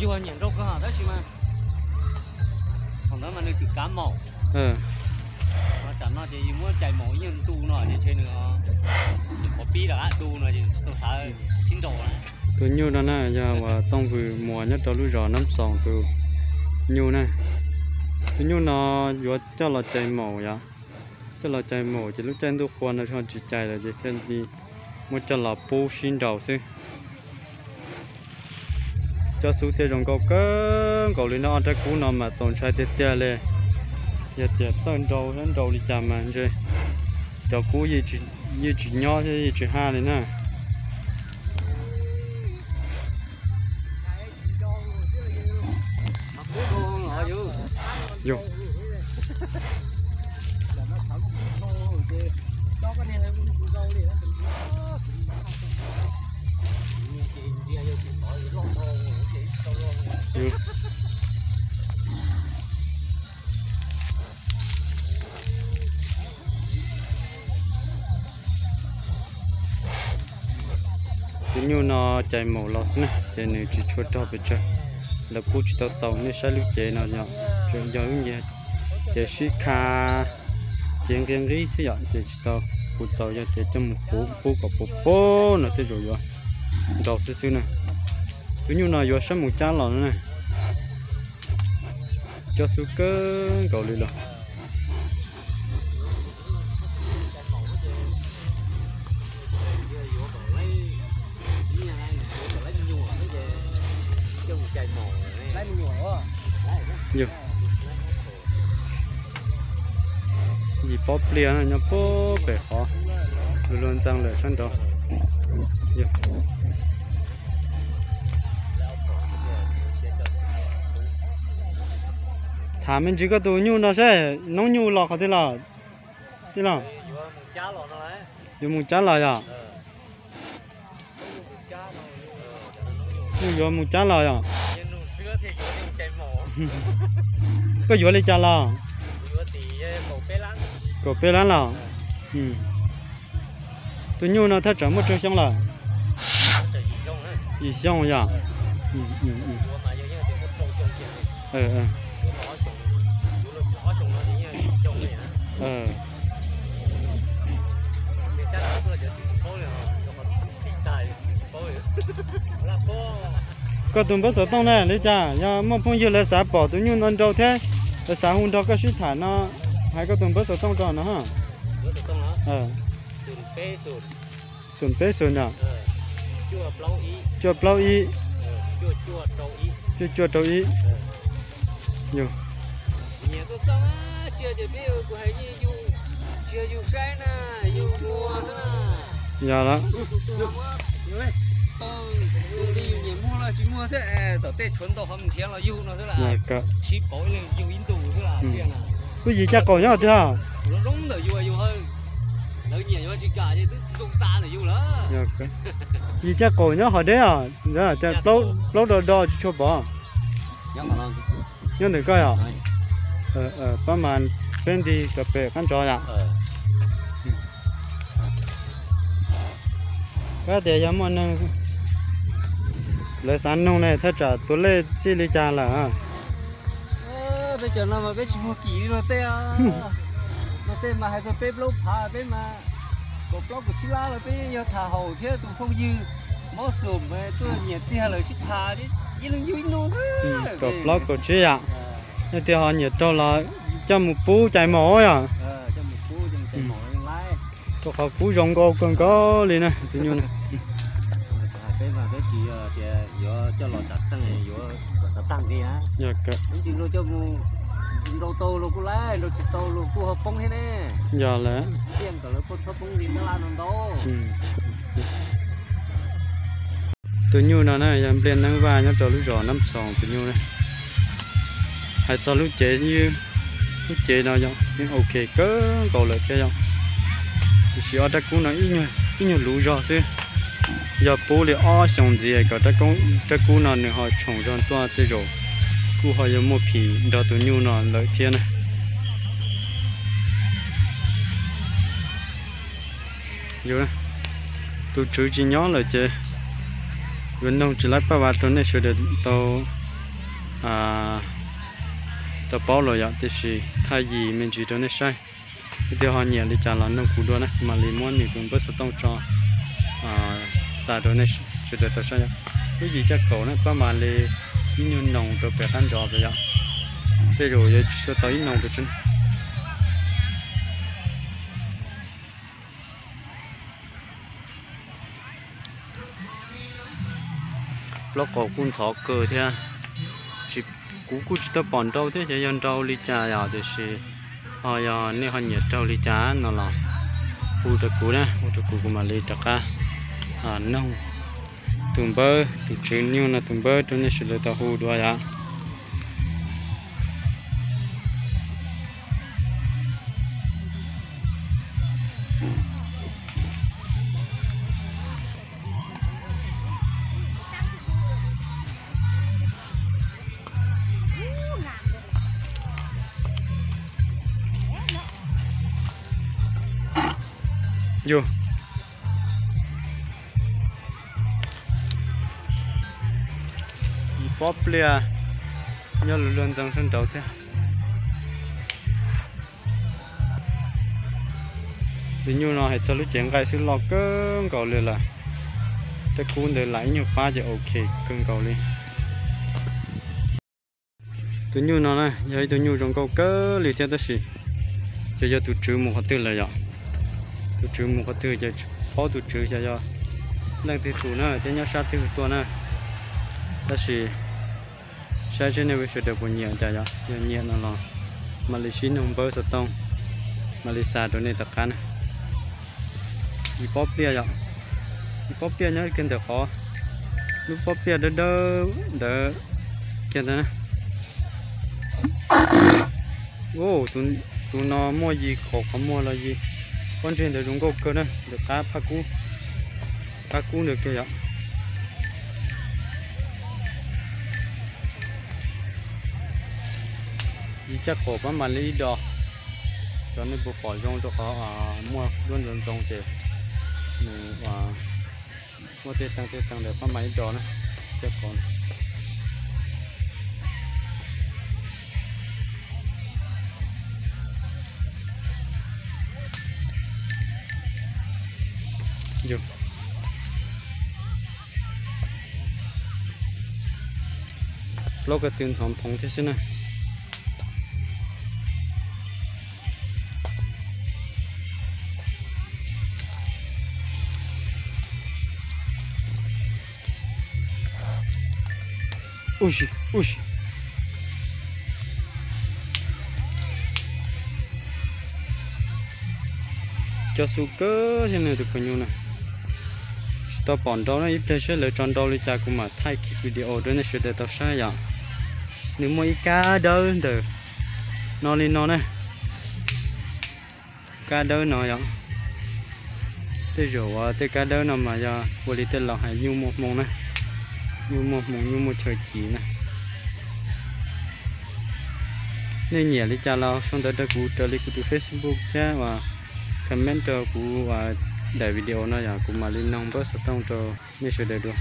Tuag nyiam nrau kawg tab sis mas thaum ntawd mas nws twb kav maum. Tsam no ces yus muab cais maum ib nyuag ntu no ces ntshe nws qhov pib rov qab du no ces tsis tau sawv sib nraus na. Tus nyuj no na yog uas Txooj Vws Muas nyob rau lub zos Nab Xoos tus nyuj na. Tus nyuj no yuav coj los cais maum yom. Coj los cais maum ces lub caij ntuj qhua no ho tsis cais lawm ces thiaj li muab coj los pub sib nraus xwb. Cov xub thiaj zoo nkauj kawg nkaus li no, ob rab kub no mas txaus ntshai tiag tiag li. Yog tias txawj nrau thiab nrau li cas mas ntshe cov kub yeej tsis nyob thiab yeej tsis haj li na. Tus nyuj no cais maum los xwb na ces nws tsis tshua rog pes tsawg. Lawv pub tsis tau txaus, nej saib lub cev no yog lub nyias ces sib kha cev nqi nqib xwb yom, ces tsis tau pub txaus, yog tias coj mus pub kom puv puv no tej zaum yuav nrau xwb xwb na. Tus nyuj no yuav sab mus cab los na. Cov xub kawg nkaus li los. Yim pob pliag nyob puag pem qhov luag luag ntxeev lawm sab nraud. Tham me ntsis koj tus nyuj no saib, noob nyuj los qhov twg los? Tij laug, yuav mus cab los yog? Nyuj yuav mus cab los yog? Koj yuav li cas los? Kaum peb lab los? Tus nyuj no thaj tsam muaj tsawg xyoo lawm? Yim xyoo yog? Koj tus npawb xov tooj na li cas, yog muaj phooj ywg lawv xav pom tus nyuj no nrau thiab lawv xav hu nrog koj sib tham no, hais koj tus npawb xov tooj rau no. Xoom peb xoom yom? Cuaj plaub ib, cuaj cuaj rau ib. Yog, yog lawm. Kuj yim caj qaum nyob tiag. Yim caj qaum nyob hov deb os, plaub do do tsis tshua pom. Nyob ntawm koj yom? Pab mas peb nti rau pem qab ntsov yom. Kab tias yog muaj neeg lawv xav nug ne thaj tsam tus lej txij li cas lawm? Peb cov no mas peb tsis muag kim li luag tej. Luag tej mas hais txog peb plaub phav, peb mas kaum plaub kaum tsib lab los peb yeej yog tham haum thiab tus phooj ywg mob xum tuaj nyiam tiag lawm sib tham ib leeg yug ib ntus xwb. Kaum plaub kaum tsib yom. Nej tias ho nyiam raug los coj mus pub cais maum yom. Rau qhov kub zoo nkauj kawg nkaus li na tus nyuj na. Peb mas peb tsis tias yuav coj los tsam xeej yuav kom tag nqi na. Peb tsis luag coj mus nrau tau luag kuj laib, nrau tsis tau luag kuj ho poob thiab ne. Yog lawm. Tiaj kom lawv kuj txhob poob li tab laj no ntau. Tus nyuj no na yog Npliaj Neeb Vaj nyob rau lub zos Nab Xoos tus nyuj na. Hais txog lub cev, lub cev no yog yeej ok kawg nkaus lawm thiab yom. Tiam sis ob rab kub no ib nyuag luv zog xwb. Yog pub li ob xyoos ntxiv kom rab kub no nws ho tshoom zog tuaj tej zaum kuj ho yuav muaj phim nrog tus nyuj no lawm thiab na. Yus, tus tswv tsis nyob lawm ces yuav nug tsis laib paj vas rau nej sawv daws tau tau paub los yom, tiam sis thaj yim me ntsis rau nej saib. Leej twg ho nyiam li cas los nug kuv dua na, mam li muab nws tus npawb xov tooj tso xa rau nej sawv daws tau saib yom. Lub yim caj kaum na pab mam li ib nyuag noog rau pem qab nrov pem yom. Tej zaum yuav tsis tau ib noog pes tsawg. Plaub qaum kuj ntxhov kawg thiab. Kuv kuj tsis tau pom nrau thiab, xyov yog nrau li cas yom, tiam sis ho yog nej ho nyiam raug li cas no los hu rau kuv na, hu rau kuv, kuv mam li rov qab noog tus npawb, tus tswv nyuj no tus npawb rau nej sawv daws tau hu dua yom. Yus, yim pob pliaj nyob luag luag ntxeev sab nraud thiab. Tus nyuj no hais txog lub cev nqaij xwb loj kawg nkaus li lawm. Tej kub ntawd lam ib nyuag pab ces ok kawg nkaus li. Tus nyuj no na yog ib tug nyuj zoo nkauj kawg li thiab tab sis xyov yog tus tswv mus qhov twg lawm yom. Tus tswv mus qhov twg ces tsis paub tus tswv xyov yog leej twg tus na thiab nyob sab twg tuaj na. Tab sis saib seb nej sawv daws puas nyiam cas yom, yog nyiam no los mam li sib noog npawb xov tooj, mam li xa rau nej tom qab na. Yim pob pliaj yom, yim pob pliaj nyob kiag ntawm qhov, lub pob pliaj dawb dawb ntawd kiag ntawd na. Tus no muaj yim qhov, qhov muag los yim, pob ntseg ntawd zoo nkauj kawg na, ntawm qab, qab kub ntawd kiag yom. Yim caj qaum pab mam li ib do, xyov nej puas pom zoo rau qhov muaj duab ntxoov ntxoo ces nws muaj tej teev tej teev ntawd pab mam ib do na, caj qaum. Plaub ko tw ntxhov phoov thiab xwb na. Cov xu kawg thiab nws tus phooj ywg na. Tsis tau pom nrau na, ib pliag seb lawv tso nrau li cas kuv mam thaij video rau nej sawv daws tau saib yom. Nws muaj ib kab dawb ntawm no li no na. Kab dawb no yom. Tej zaum uas tej kab dawb no mas yog ua li tej laus hais nyuj muaj hmoo na. Nyuj muaj hmoo, nyuj muaj chaw ci na. Nej nyiam li cas los sau ntawv rau kuv raws li kuv tus Facebook thiab uas comment rau kuv uas daim video no yom, kuv mam li noog npawb xov tooj rau nej sawv daws dua.